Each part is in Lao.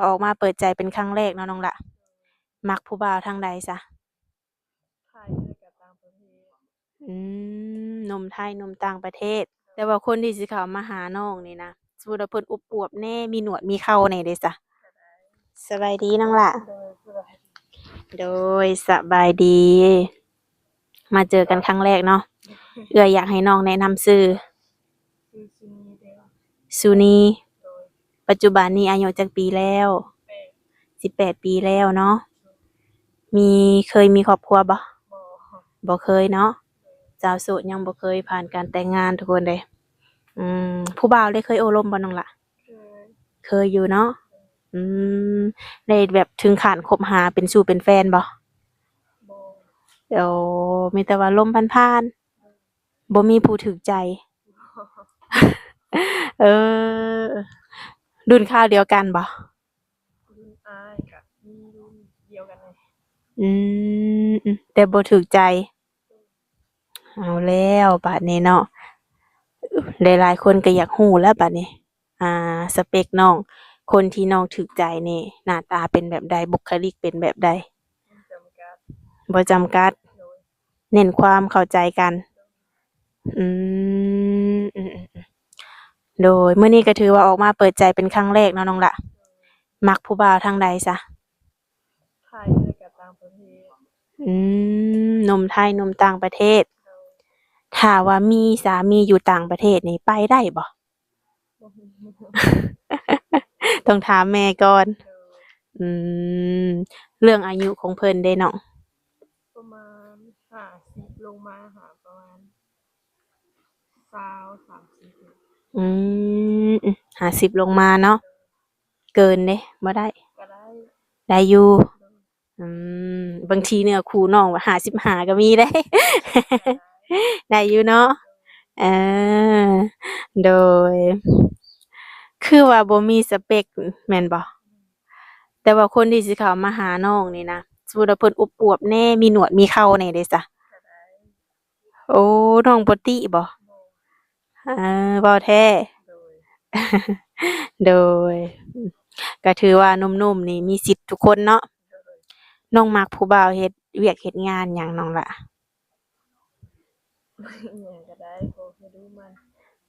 ອອກມາເປີດໃຈເປັນຄັ້ງແລກເນາະນ້ອງຫຼ້າ. ມັກຜູ້ບ່າວທາງໃດຊະ? ໄທ ແລ້ວກໍຕ່າງປະເທດ. ອືມ ໜຸ່ມໄທ ໜຸ່ມຕ່າງປະເທດ. ແຕ່ວ່າຄົນທີ່ຊິເຂົ້າມາຫານ້ອງນີ້ນະ ສົມມຸດວ່າເພິ່ນອວບໆແດ່ ມີໜວດມີເຂົ້າແດ່ເດຊະ? ສະບາຍດີນ້ອງຫຼ້າ. ໂດຍ ສະບາຍດີ. ໂດຍ ສະບາຍດີ. ມາເຈີກັນຄັ້ງແລກເນາະ. ເອື້ອຍຢາກໃຫ້ນ້ອງແນະນຳຊື່. ຊື່ ສຸນີເດ. ສຸນີ. ໂດຍ. ປັດຈຸບັນນີ້ອາຍຸຈັກປີແລ້ວ? ສິບແປດ. ສິບແປດປີແລ້ວເນາະ. ມີ ເຄີຍມີຄອບຄົວບໍ່? ບໍ່. ບໍ່ເຄີຍເນາະ. ໂດຍ. ສາວໂສດຍັງບໍ່ເຄີຍຜ່ານການແຕ່ງງານທຸກຄົນເດ້. ອືມ ຜູ້ບ່າວເດ ເຄີຍໂອ້ລົມບໍ່ນ້ອງຫຼ້າ? ເຄີຍ. ເຄີຍຢູ່ເນາະ. ອືມ ໄດ້ແບບເຖິງຂັ້ນຄົບຫາເປັນຊູ້ເປັນແຟນບໍ່? ບໍ່. ໂອ້ ມີແຕ່ວ່າລົມຜ່ານໆ. ບໍ່ມີຜູ້ຖືກໃຈ. ເອີ ລຸ້ນຄາວດຽວກັນບໍ່? ລຸ້ນອ້າຍກະມີລຸ້ນດຽວກັນແຫຼະ. ອືມ ແຕ່ບໍ່ຖືກໃຈ. ເອົາແລ້ວບາດນີ້ເນາະ. ຫຼາຍໆຄົນກໍຢາກຮູ້ແລ້ວບາດນີ້. ອ່າ ສະເປັກນ້ອງ ຄົນທີ່ນ້ອງຖືກໃຈນີ້ ໜ້າຕາເປັນແບບໃດ? ບຸກຄະລິກເປັນແບບໃດ? ບໍ່ຈຳກັດ. ບໍ່ຈຳກັດ. ໂດຍ. ເນັ້ນຄວາມເຂົ້າໃຈກັນ. ອືມ ອືມ ອືມ ອືມ. ໂດຍ. ມື້ນີ້ກໍຖືວ່າອອກມາເປີດໃຈເປັນຄັ້ງແລກເນາະນ້ອງຫຼ້າ. ມັກຜູ້ບ່າວທາງໃດຊະ? ໄທ ແລ້ວກໍຕ່າງປະເທດ. ອືມ ໜຸ່ມໄທ ໜຸ່ມຕ່າງປະເທດ. ໂດຍ. ຖ້າວ່າມີສາມີຢູ່ຕ່າງປະເທດນີ້ ໄປໄດ້ບໍ່? ບໍ່ຮູ້. ຕ້ອງຖາມແມ່ກ່ອນ. ໂດຍ. ອືມ ເລື່ອງອາຍຸຂອງເພິ່ນເດນ້ອງ? ປະມານຫ້າສິບລົງມາຫາປະມານຊາວ ສາມສິບ. ອືມ ຫ້າສິບລົງມາເນາະ. ເກີນເດ້ ບໍ່ໄດ້? ກໍໄດ້. ໄດ້ຢູ່. ໂດຍ. ອືມ ບາງທີເນື້ອຄູ່ນ້ອງວ່າຫ້າສິບຫ້າກໍມີເດ້. ໄດ້ຢູ່ເນາະ. ເອີ ໂດຍ. ຄືວ່າບໍ່ມີສະເປັກແມ່ນບໍ່? ແຕ່ວ່າຄົນທີ່ຊິເຂົ້າມາຫານ້ອງນີ້ນະ ສົມມຸດວ່າເພິ່ນອວບໆແດ່ ມີໜວດມີເຂົ້າແດ່ເດຊະ? ໂອ້ ນ້ອງບໍ່ຕິບໍ່? ເອີ ເວົ້າແທ້. ໂດຍ ໂດຍ. ກໍຖືວ່າໜຸ່ມໆນີ້ມີສິດທຸກຄົນເນາະ. ໂດຍ. ນ້ອງມັກຜູ້ບ່າວເຮັດວຽກເຮັດງານຫຍັງນ້ອງລະ? ຫຍັງກໍໄດ້ ຂໍໃຫ້ດູມັນ.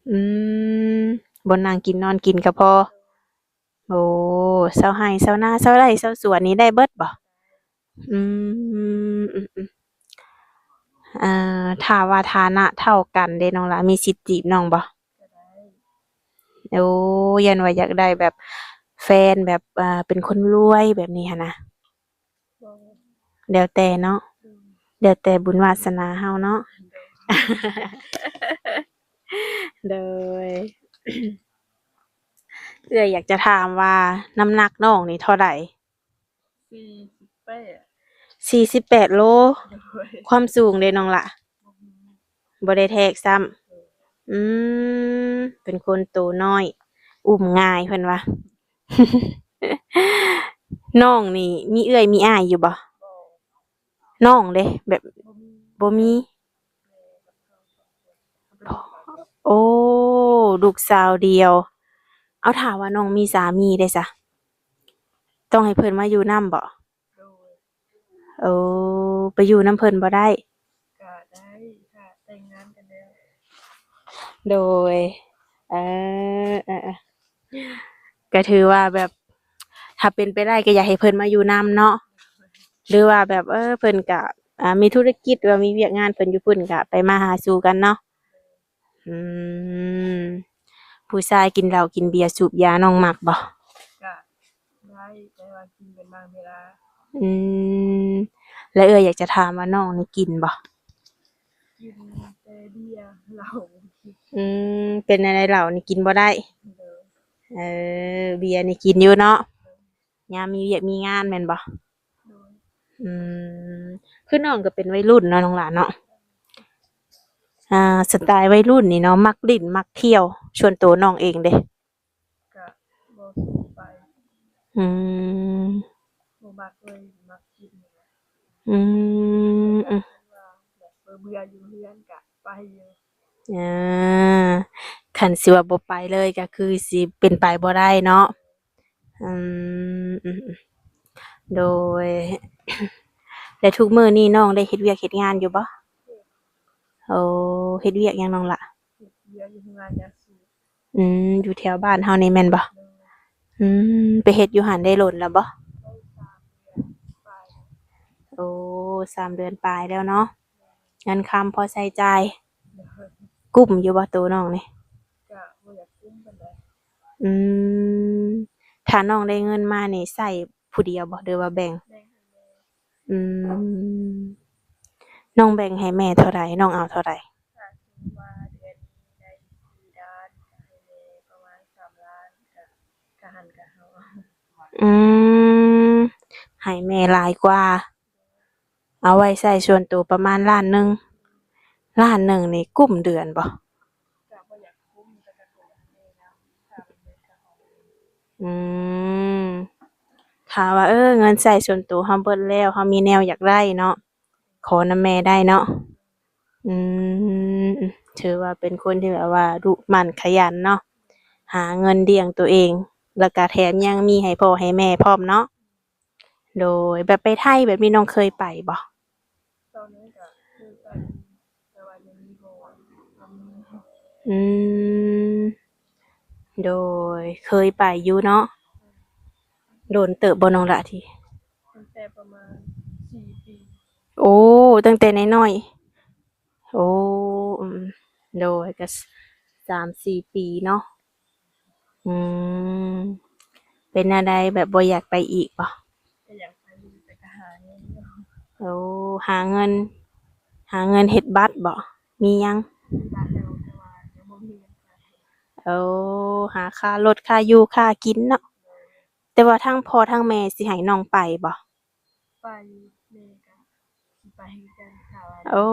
ອືມ ບ່ອນນັ່ງກິນນອນກິນກໍພໍ. ໂອ້ ຊາວໄຮ່ຊາວນາ ຊາວໄຮ່ຊາວສວນນີ້ໄດ້ເບິດບໍ່? ອືມ ອືມໆ ອ່າ ຖ້າວ່າຖານະເທົ່າກັນເດນ້ອງລະ ມີສິດຈີບນ້ອງບໍ່? ກໍໄດ້. ໂອ້ ຢ້ານວ່າຢາກໄດ້ແບບແຟນແບບ ອ່າ ເປັນຄົນລວຍແບບນີ້ຫັ້ນນະ. ບໍ່. ແລ້ວແຕ່ເນາະ. ອືມ. ແລ້ວແຕ່ບຸນວາສະໜາເຮົາເນາະ. ໂດຍ. ເອື້ອຍຢາກຈະຖາມວ່ານ້ຳໜັກນ້ອງນີ້ເທົ່າໃດ? ສີ່ສິບແປດ. ສີ່ສິບແປດໂລ. ໂດຍ. ຄວາມສູງເດນ້ອງລະ? ບໍ່ມີ. ບໍ່ໄດ້ແທກຊ້ຳ. ໂດຍ. ອືມ ເປັນຄົນໂຕນ້ອຍ ອຸ້ມງ່າຍເພິ່ນວ່າ. ນ້ອງນີ້ມີເອື້ອຍມີອ້າຍຢູ່ບໍ່? ບໍ່. ນ້ອງເດ ແບບ ບໍ່ມີ ບໍ່ມີ. ແມ່ກັບເຮົາສອງຄົນ. ໂອ້ ລູກສາວດຽວ. ເອົາ ຖ້າວ່ານ້ອງມີສາມີເດຊະ? ຕ້ອງໃຫ້ເພິ່ນມາຢູ່ນຳບໍ່? ໂດຍ. ໂອ້ ໄປຢູ່ນຳເພິ່ນບໍ່ໄດ້? ກໍໄດ້ ຖ້າແຕ່ງງານກັນແລ້ວ. ໂດຍ. ເອີ ເອີ ເອີ ກໍຖືວ່າແບບ ຖ້າເປັນໄປໄດ້ກໍຢາກໃຫ້ເພິ່ນມາຢູ່ນຳເນາະ ຫຼືວ່າແບບ ເອີ ເພິ່ນກໍ ອ່າ ມີທຸລະກິດ ຫຼືວ່າມີວຽກງານເພິ່ນຢູ່ພຸ້ນ ກໍໄປມາຫາສູ່ກັນເນາະ. ອືມ ຜູ້ຊາຍກິນເຫຼົ້າກິນເບຍສູບຢາ ນ້ອງມັກບໍ່? ກໍໄດ້ ແຕ່ວ່າກິນເປັນບາງເວລາ. ອືມ ແລ້ວເອື້ອຍຢາກຈະຖາມວ່ານ້ອງນີ້ກິນບໍ່? ກິນແຕ່ເບຍ ເຫຼົ້າບໍ່ກິນ. ອືມ ເປັນແນວໃດ ເຫຼົ້ານີ້ກິນບໍ່ໄດ້? ໂດຍ. ເອີ ເບຍນີ້ກິນຢູ່ເນາະ. ໂດຍ. ຍາມມີວຽກມີງານແມ່ນບໍ່? ໂດຍ. ອືມ ຄືນ້ອງກໍເປັນໄວລຸ້ນເນາະ ນ້ອງຫຼ້າເນາະ. ອ່າ ສະໄຕໄວລຸ້ນນີ້ເນາະ ມັກຫຼິ້ນມັກທ່ຽວ ສ່ວນໂຕນ້ອງເອງເດ? ກະບໍ່ໄປ. ອືມ ບໍ່ມັກເລີຍ ມັກກິນ. ອືມ ອືມ ແບບເບື່ອໆຢູ່ເຮືອນກະໄປຢູ່. ອ່າ ຄັນຊິວ່າບໍ່ໄປເລີຍກໍຄືຊິເປັນໄປບໍ່ໄດ້ເນາະ. ອືມ ອືມ ໂດຍ ແລ້ວທຸກມື້ນີ້ນ້ອງໄດ້ເຮັດວຽກເຮັດງານຢູ່ບໍ່? ໂອ້ ເຮັດວຽກຫຍັງນ້ອງລະ? ເຮັດວຽກຢູ່ໂຮງງານຢາສູບ. ອືມ ຢູ່ແຖວບ້ານເຮົານີ້ແມ່ນບໍ່? ໂດຍ. ອືມ ໄປເຮັດຢູ່ຫັ້ນໄດ້ດົນແລ້ວບໍ່? ໄດ້ສາມເດືອນປາຍ. ໂອ້ ສາມເດືອນປາຍແລ້ວເນາະ. ເງິນຄຳພໍໃຊ້ຈ່າຍ ໂດຍ ກຸ້ມຢູ່ບໍ່ໂຕນ້ອງນີ້? ກະບໍ່ຢາກກຸ້ມປານໃດ. ອືມ ຖ້ານ້ອງໄດ້ເງິນມານີ້ໃຊ້ຜູ້ດຽວບໍ່ ຫຼືວ່າແບ່ງ? ແບ່ງໃຫ້ແມ່. ອືມ ນ້ອງແບ່ງໃຫ້ແມ່ເທົ່າໃດ? ນ້ອງເອົາເທົ່າໃດ? ຖ້າສົມມຸດວ່າເດືອນນີ້ໄດ້ສີ່ລ້ານ ກະໃຫ້ແມ່ປະມານສາມລ້ານ ກະ ກະຫັ້ນກະເຮົາເອົາ. ອືມ ໃຫ້ແມ່ຫຼາຍກວ່າ ເອົາໄວ້ໃຊ້ສ່ວນໂຕປະມານລ້ານໜຶ່ງ. ລ້ານໜຶ່ງນີ້ກຸ້ມເດືອນບໍ່? ກະບໍ່ຢາກກຸ້ມ ແຕ່ກະໂຕໃຫ້ແມ່ນຳ ຖ້າມັນເບິດກະເອົາ. ອືມ ຖ້າວ່າ ເອີ ເງິນໃຊ້ສ່ວນໂຕເຮົາເບິດແລ້ວ ເຮົາມີແນວຢາກໄດ້ເນາະ ຂໍນຳແມ່ໄດ້ເນາະ. ອືມ ຖືວ່າເປັນຄົນທີ່ແບບວ່າດຸໝັ່ນຂະຫຍັນເນາະ ຫາເງິນລ້ຽງຕົວເອງ ແລ້ວກະແຖມຍັງມີໃຫ້ພໍ່ໃຫ້ແມ່ພ້ອມເນາະ. ໂດຍ ແບບໄປໄທແບບນີ້ນ້ອງເຄີຍໄປບໍ່? ຕອນນັ້ນກະເຄີຍໄປ ແຕ່ວ່າດຽວນີ້ບໍ່ ບໍ່ມີ. ອືມ ໂດຍ ເຄີຍໄປຢູ່ເນາະ. ດົນເຕີບບໍ່ນ້ອງລະທີ່? ຕັ້ງແຕ່ປະມານສີ່ປີ. ໂອ້ ຕັ້ງແຕ່ນ້ອຍໆ. ໂອ້ ອືມ ໂດຍ ກະສາມສີ່ປີເນາະ. ອືມ ເປັນແນວໃດ ແບບບໍ່ຢາກໄປອີກບໍ່? ກະຢາກໄປຢູ່ ແຕ່ກະຫາເງິນຢູ່. ໂອ້ ຫາເງິນ ຫາເງິນເຮັດບັດບໍ່? ມີຫຍັງ? ມີບັດແລ້ວ ແຕ່ວ່າຍັງບໍ່ມີເງິນໃຊ້. ໂອ້ ຫາຄ່າລົດ ຄ່າຢູ່ ຄ່າກິນເນາະ. ແຕ່ວ່າທາງພໍ່ທາງແມ່ຊິໃຫ້ນ້ອງໄປບໍ່? ໄປ ແມ່ກະຊິໄປຄືກັນ ຖ້າວ່າ ໂອ້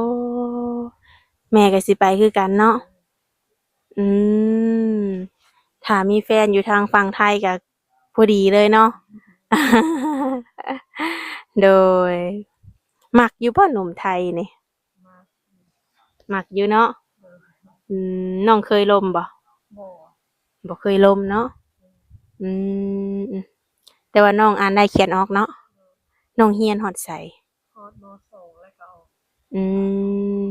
ແມ່ກະຊິໄປຄືກັນເນາະ. ອືມ ຖ້າມີແຟນຢູ່ທາງຝັ່ງໄທກະພໍດີເລີຍເນາະ. ໂດຍ ມັກຢູ່ບໍ່ໜຸ່ມໄທນີ້? ມັກ ມັກຢູ່ເນາະ. ໂດຍ. ອືມ ນ້ອງເຄີຍລົມບໍ່? ບໍ່ ບໍ່ເຄີຍລົມເນາະ. ອືມ ອືມ ແຕ່ວ່ານ້ອງອ່ານໄດ້ຂຽນອອກເນາະ. ໂດຍ. ນ້ອງຮຽນຮອດໃສ? ຮອດ ມໍສອງ ແລ້ວກະອອກ. ອືມ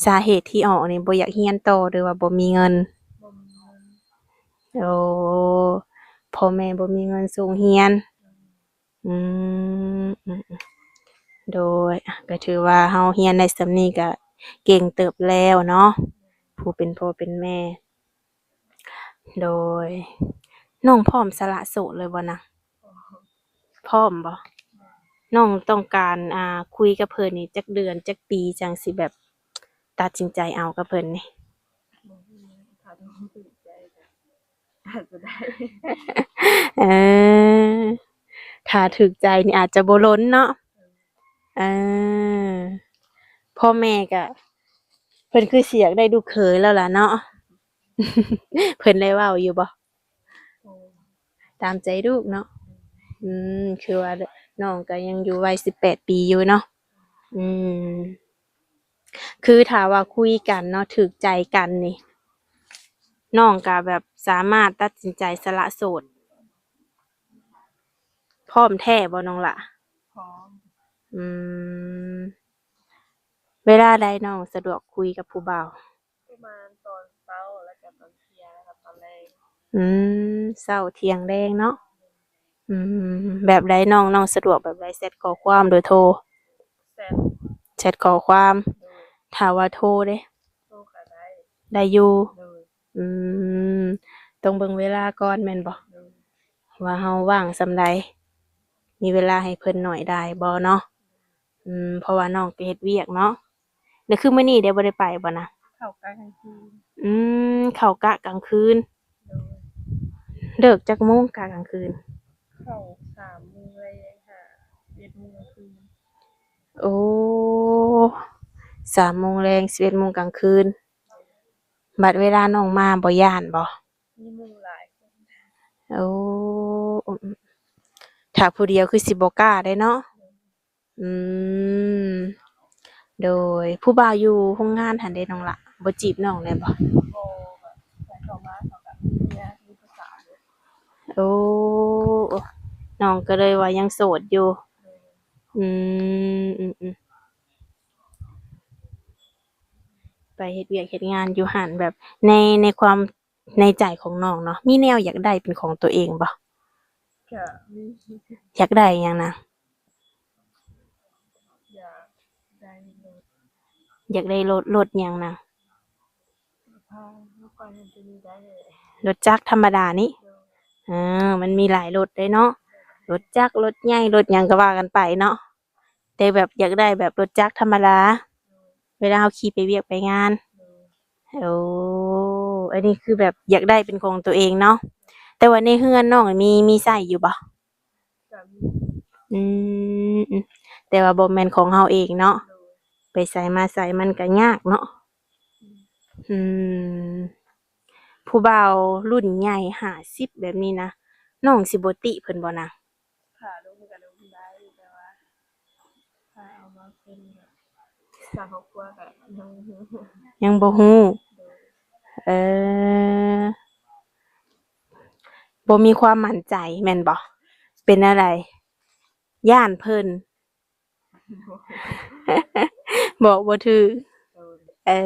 ສາເຫດທີ່ອອກນີ້ບໍ່ຢາກຮຽນຕໍ່ ຫຼືວ່າບໍ່ມີເງິນ? ບໍ່ມີເງິນ. ໂອ້ ພໍ່ແມ່ບໍ່ມີເງິນສົ່ງຮຽນ. ໂດຍ. ອືມ ອືມ ອືມ ໂດຍ ອະ ກະຖືວ່າເຮົາຮຽນໄດ້ສ່ຳນີ້ກະເກັ່ງເຕີບແລ້ວເນາະ ຜູ້ເປັນພໍ່ເປັນແມ່. ໂດຍ ນ້ອງພ້ອມສະຫຼະໂສດເລີຍບໍ່ນະ? ພ້ອມ. ພ້ອມບໍ່? ນ້ອງຕ້ອງການ ອ່າ ຄຸຍກັບເພິ່ນນີ້ຈັກເດືອນຈັກປີ ຈັ່ງຊິແບບຕັດສິນໃຈເອົາກັບເພິ່ນນີ້? ບໍ່ຮູ້ ຖ້າຕ້ອງຖືກໃຈກະ ອາດຈະໄດ້. ເອີ ຖ້າຖືກໃຈນີ້ອາດຈະບໍ່ດົນເນາະ. ເອີ ພໍ່ແມ່ກະ ເພິ່ນຄືຊິຢາກໄດ້ລູກເຂີຍແລ້ວລະເນາະ. ເພິ່ນໄດ້ເວົ້າຢູ່ບໍ່? ໂອ້ ຕາມໃຈລູກເນາະ. ອືມ ຄືວ່ານ້ອງກະຍັງຢູ່ໄວສິບແປດປີຢູ່ເນາະ. ອືມ ຄືຖ້າວ່າຄຸຍກັນເນາະ ຖືກໃຈກັນນີ້ ນ້ອງກະແບບສາມາດຕັດສິນໃຈສະຫຼະໂສດ ພ້ອມແທ້ບໍ່ນ້ອງລະ? ພ້ອມ. ອືມ ເວລາໃດນ້ອງສະດວກຄຸຍກັບຜູ້ບ່າວ? ປະມານຕອນເຊົ້າ ແລ້ວກະຕອນທ່ຽງ ແລ້ວກະຕອນແລງ. ອືມ ເຊົ້າ ທ່ຽງ ແລງເນາະ. ອືມ ແບບໃດນ້ອງ ນ້ອງສະດວກແບບໃດ ແຊັດຂໍ້ຄວາມ ຫຼືໂທ? ແຊັດ. ແຊັດຂໍ້ຄວາມ. ໂດຍ. ຖ້າວ່າໂທເດ? ໂທກະໄດ້. ໄດ້ຢູ່. ໂດຍ. ອືມ ຕ້ອງເບິ່ງເວລາກ່ອນແມ່ນບໍ່? ໂດຍ. ວ່າເຮົາວ່າງສ່ຳໃດ ມີເວລາໃຫ້ເພິ່ນໜ້ອຍໄດ້ບໍ່ເນາະ? ອືມ ເພາະວ່ານ້ອງກະເຮັດວຽກເນາະ. ແລ້ວຄືມື້ນີ້ເດ ບໍ່ໄດ້ໄປບໍ່ນະ? ເຂົ້າກະກາງຄືນ. ອືມ ເຂົ້າກະກາງຄືນ. ໂດຍ. ເລີກຈັກໂມງກະກາງຄືນ? ເຂົ້າສາມໂມງແລງ ຫາສິບເອັດໂມງກາງຄືນ. ໂອ້ ສາມໂມງແລງ ສິບເອັດໂມງກາງຄືນ. ບັດເວລານ້ອງມາບໍ່ຢ້ານບໍ່? ມີໝູ່ຫຼາຍຄົນ. ໂອ້ ອືມ ຖ້າຜູ້ດຽວຄືຊິບໍ່ກ້າເດ້ເນາະ. ອືມ ໂດຍ. ຜູ້ບ່າວຢູ່ໂຮງງານຫັ້ນເດນ້ອງລະ ບໍ່ຈີບນ້ອງແດ່ບໍ່? ບໍ່ ແບບໃຜເຂົ້າມາເຂົາກະມີເມຍ ມີຜູ້ສາວຢູ່. ໂອ້ ໂອ້ ນ້ອງກໍເລີຍວ່າຍັງໂສດຢູ່. ອືມ ອືມໆ ໄປເຮັດວຽກເຮັດງານຢູ່ຫັ້ນ ແບບໃນ ໃນຄວາມ ໃນໃຈຂອງນ້ອງເນາະ ມີແນວຢາກໄດ້ເປັນຂອງຕົວເອງບໍ່? ກະມີ. ຢາກໄດ້ຫຍັງນະ? ຢາກໄດ້ລົດ. ຢາກໄດ້ລົດ ລົດຫຍັງນະ? ພາລູກໄປຫັ້ນໂຕນີ້ໄດ້. ລົດຈັກທຳມະດານີ້? ໂດຍ. ເອີ ມັນມີຫຼາຍລົດເດ້ເນາະ ລົດຈັກ ລົດໃຫຍ່ ລົດຫຍັງກໍວ່າກັນໄປເນາະ. ແຕ່ແບບຢາກໄດ້ແບບລົດຈັກທຳມະດາ ເວລາເຮົາຂີ່ໄປວຽກໄປງານ. ໂອ້ ອັນນີ້ຄືແບບຢາກໄດ້ເປັນຂອງຕົວເອງເນາະ. ແຕ່ວ່າໃນເຮືອນນ້ອງມີ ມີໃຊ້ຢູ່ບໍ່? ອືມ ແຕ່ວ່າບໍ່ແມ່ນຂອງເຮົາເອງເນາະ. ໄປໃສມາໃສມັນກໍຍາກເນາະ. ອືມ ຜູ້ບ່າວລຸ້ນໃຫຍ່ຫ້າສິບແບບນີ້ນະ ນ້ອງຊິບໍ່ຕິເພິ່ນບໍ່ນະ? ຖ້າລົງກໍລົງໄດ້ ແຕ່ວ່າຖ້າເອົາມາເປັນແບບສ້າງຄອບຄົວກໍຍັງ ຍັງບໍ່ຮູ້. ເອີ ບໍ່ມີຄວາມໝັ້ນໃຈແມ່ນບໍ່? ເປັນແນວໃດ? ຢ້ານເພິ່ນ ບອກບໍ່ຖືກ. ໂດຍ. ເອີ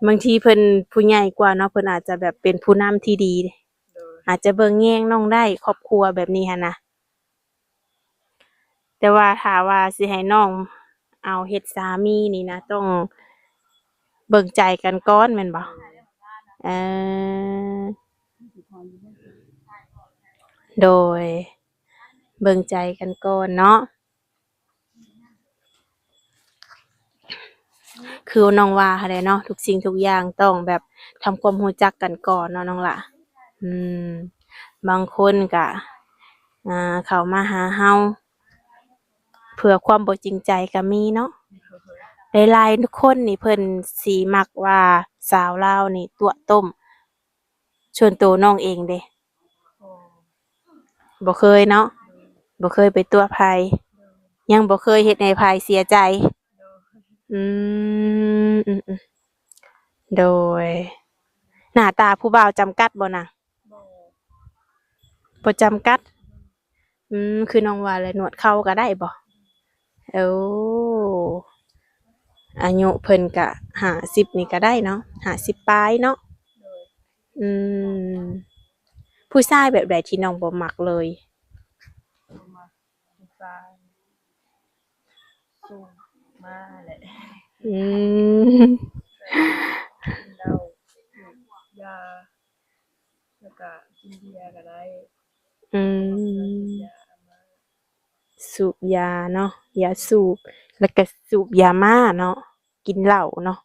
ບາງທີເພິ່ນຜູ້ໃຫຍ່ກວ່າເນາະ ເພິ່ນອາດຈະແບບເປັນຜູ້ນຳທີ່ດີ ໂດຍ ອາດຈະເບິ່ງແຍງນ້ອງໄດ້ ຄອບຄົວແບບນີ້ຫັ້ນນະ. ແຕ່ວ່າຖ້າວ່າຊິໃຫ້ນ້ອງເອົາເຮັດສາມີນີ້ນະ ຕ້ອງເບິ່ງໃຈກັນກ່ອນແມ່ນບໍ່? ເອີ ໂດຍ. ເບິ່ງໃຈກັນກ່ອນເນາະ. ຄືນ້ອງວ່າຫັ້ນແຫຼະເນາະ ທຸກສິ່ງທຸກຢ່າງຕ້ອງແບບທຳຄວາມຮູ້ຈັກກັນກ່ອນເນາະນ້ອງຫຼ້າ. ອືມ ບາງຄົນກະ ອ່າ ເຂົ້າມາຫາເຮົາເພື່ອຄວາມບໍ່ຈິງໃຈກະມີເນາະ. ຫຼາຍໆຄົນນີ້ເພິ່ນຊິມັກວ່າສາວລາວນີ້ຕົວະຕົ້ມ. ສ່ວນໂຕນ້ອງເອງເດ? ບໍ່ເຄີຍເນາະ ບໍ່ເຄີຍໄປຕົວະໃຜ ຍັງບໍ່ເຄີຍເຮັດໃຫ້ໃຜເສຍໃຈ. ອືມ ອືມໆ ໂດຍ. ໜ້າຕາຜູ້ບ່າວຈຳກັດບໍ່ນະ? ບໍ່ຈຳກັດ. ອືມ ຄືນ້ອງວ່າແຫຼະ ໜວດເຂົ້າກໍໄດ້ບໍ່? ໂອ້ ອາຍຸເພິ່ນກະຫ້າສິບນີ້ກໍໄດ້ເນາະ ຫ້າສິບປາຍເນາະ. ໂດຍ. ອືມ ຜູ້ຊາຍແບບໃດທີ່ນ້ອງບໍ່ມັກເລີຍ? ບໍ່ມັກຜູ້ຊາຍສູບມາແຫຼະ. ອືມ ກິນເຫຼົ້າ ສູບຢາ ແລ້ວກະກິນເບຍກໍໄດ້. ອືມ ສູບຢາເນາະ ຢາສູບ ແລ້ວກະສູບຢາມ້າເນາະ ກິນເຫຼົ້າເນາະ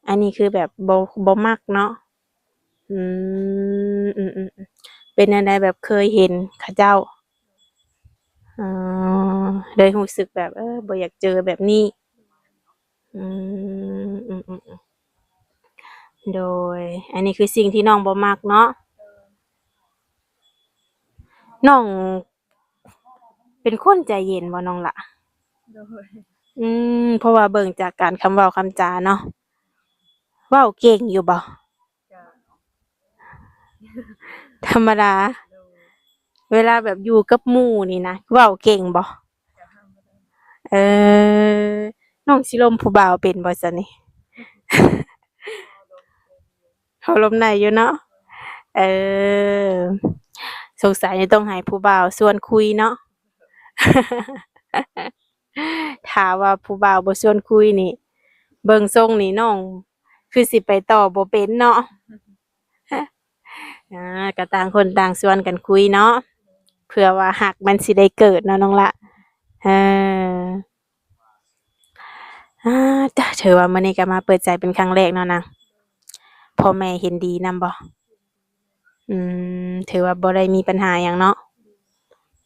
ອັນນີ້ຄືແບບບໍ່ ບໍ່ມັກເນາະ. ອືມ ອືມໆ ເປັນແນວໃດ ແບບເຄີຍເຫັນເຂົາເຈົ້າ ເອີ ເລີຍຮູ້ສຶກແບບ ເອີ ບໍ່ຢາກເຈີແບບນີ້. ອືມ ອືມໆ ໂດຍ ອັນນີ້ຄືສິ່ງທີ່ນ້ອງບໍ່ມັກເນາະ. ນ້ອງເປັນຄົນໃຈເຢັນບໍ່ນ້ອງຫຼ້າ? ໂດຍ. ອືມ ເພາະວ່າເບິ່ງຈາກການຄຳເວົ້າຄຳຈາເນາະ ເວົ້າເກັ່ງຢູ່ບໍ່? ກໍທຳມະດາ. ໂດຍ. ເວລາແບບຢູ່ກັບໝູ່ນີ້ນະ ເວົ້າເກັ່ງບໍ່? ກໍທຳມະດາ. ເອີ ນ້ອງຊິລົມຜູ້ບ່າວເປັນບໍ່ຊັ້ນນີ້? ເຮົາລົມໄດ້ຢູ່ເນາະ. ເອີ ສົງໄສຕ້ອງໃຫ້ຜູ້ບ່າວຊວນຄຸຍເນາະ. ຖ້າວ່າຜູ້ບ່າວບໍ່ຊວນຄຸຍນີ້ ເບິ່ງຊົງນີ້ນ້ອງຄືຊິໄປຕໍ່ບໍ່ເປັນເນາະ. ອ່າ ກໍຕ່າງຄົນຕ່າງຊວນກັນຄຸຍເນາະ ເພື່ອວ່າຮັກມັນຊິໄດ້ເກີດເນາະນ້ອງຫຼ້າ. ເອີ ອ່າ ຈ້າ ຖືວ່າມື້ນີ້ກໍມາເປີດໃຈເປັນຄັ້ງແລກເນາະນາງ. ພໍ່ແມ່ເຫັນດີນຳບໍ່? ອືມ ຖືວ່າບໍ່ໄດ້ມີບັນຫາຫຍັງເນາະ.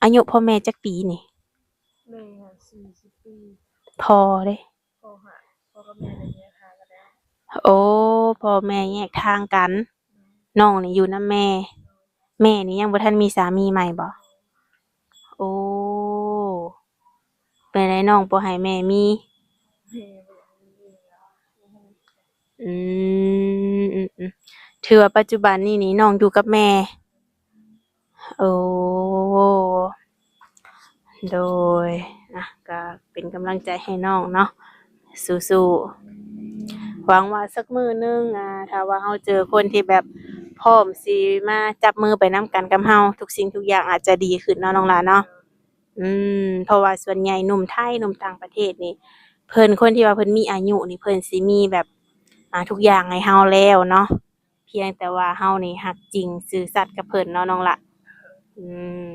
ອາຍຸພໍ່ແມ່ຈັກປີນີ້? ແມ່ຫ້າສິບປີ. ພໍ່ເດ? ພໍ່ຫາ ພໍ່ກັບແມ່ໄດ້ແຍກທາງກັນແລ້ວ. ໂອ້ ພໍ່ແມ່ແຍກທາງກັນ. ນ້ອງນີ້ຢູ່ນຳແມ່. ແມ່ນີ້ຍັງບໍ່ທັນມີສາມີໃໝ່ບໍ່? ໂອ້ ເປັນໃດນ້ອງບໍ່ໃຫ້ແມ່ມີ? ແມ່ບໍ່ຢາກມີ. ອືມ ອືມໆ ຖືວ່າປັດຈຸບັນນີ້ນີ້ນ້ອງຢູ່ກັບແມ່. ໂອ້ ໂດຍ ອ່ະ ກໍເປັນກຳລັງໃຈໃຫ້ນ້ອງເນາະ ສູ້ໆ ຫວັງວ່າສັກມື້ໜຶ່ງ ອ່າ ຖ້າວ່າເຮົາເຈີຄົນທີ່ແບບພ້ອມຊິມາຈັບມືໄປນຳກັນກັບເຮົາ ທຸກສິ່ງທຸກຢ່າງອາດຈະດີຂຶ້ນເນາະ ນ້ອງຫຼ້າເນາະ. ອືມ ເພາະວ່າສ່ວນໃຫຍ່ໜຸ່ມໄທ ໜຸ່ມຕ່າງປະເທດນີ້ ເພິ່ນ ຄົນທີ່ວ່າເພິ່ນມີອາຍຸນີ້ ເພິ່ນຊິມີແບບ ອ່າ ທຸກຢ່າງໃຫ້ເຮົາແລ້ວເນາະ ພຽງແຕ່ວ່າເຮົານີ້ຮັກຈິງ ຊື່ສັດກັບເພິ່ນເນາະ ນ້ອງຫຼ້າ. ອືມ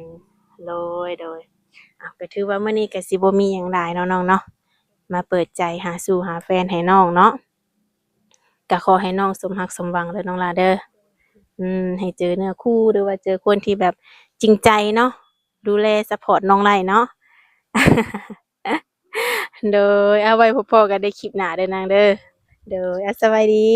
ໂດຍ ໂດຍ ເອົາ ກໍຖືວ່າມື້ນີ້ກໍຊິບໍ່ມີຫຍັງຫຼາຍເນາະນ້ອງເນາະ ມາເປີດໃຈຫາສູ່ຫາແຟນໃຫ້ນ້ອງເນາະ. ກໍຂໍໃຫ້ນ້ອງສົມຮັກສົມຫວັງເດີນ້ອງຫຼ້າເດີ. ອືມ ໃຫ້ເຈີເນື້ອຄູ່ ຫຼືວ່າເຈີຄົນທີ່ແບບຈິງໃຈເນາະ ດູແລຊັບພອດນ້ອງໄດ້ເນາະ. ໂດຍ ເອົາໄວ້ພົບພໍ້ກັນໃນຄລິບໜ້າເດີນາງເດີ. ໂດຍ ອາ ສະບາຍດີ.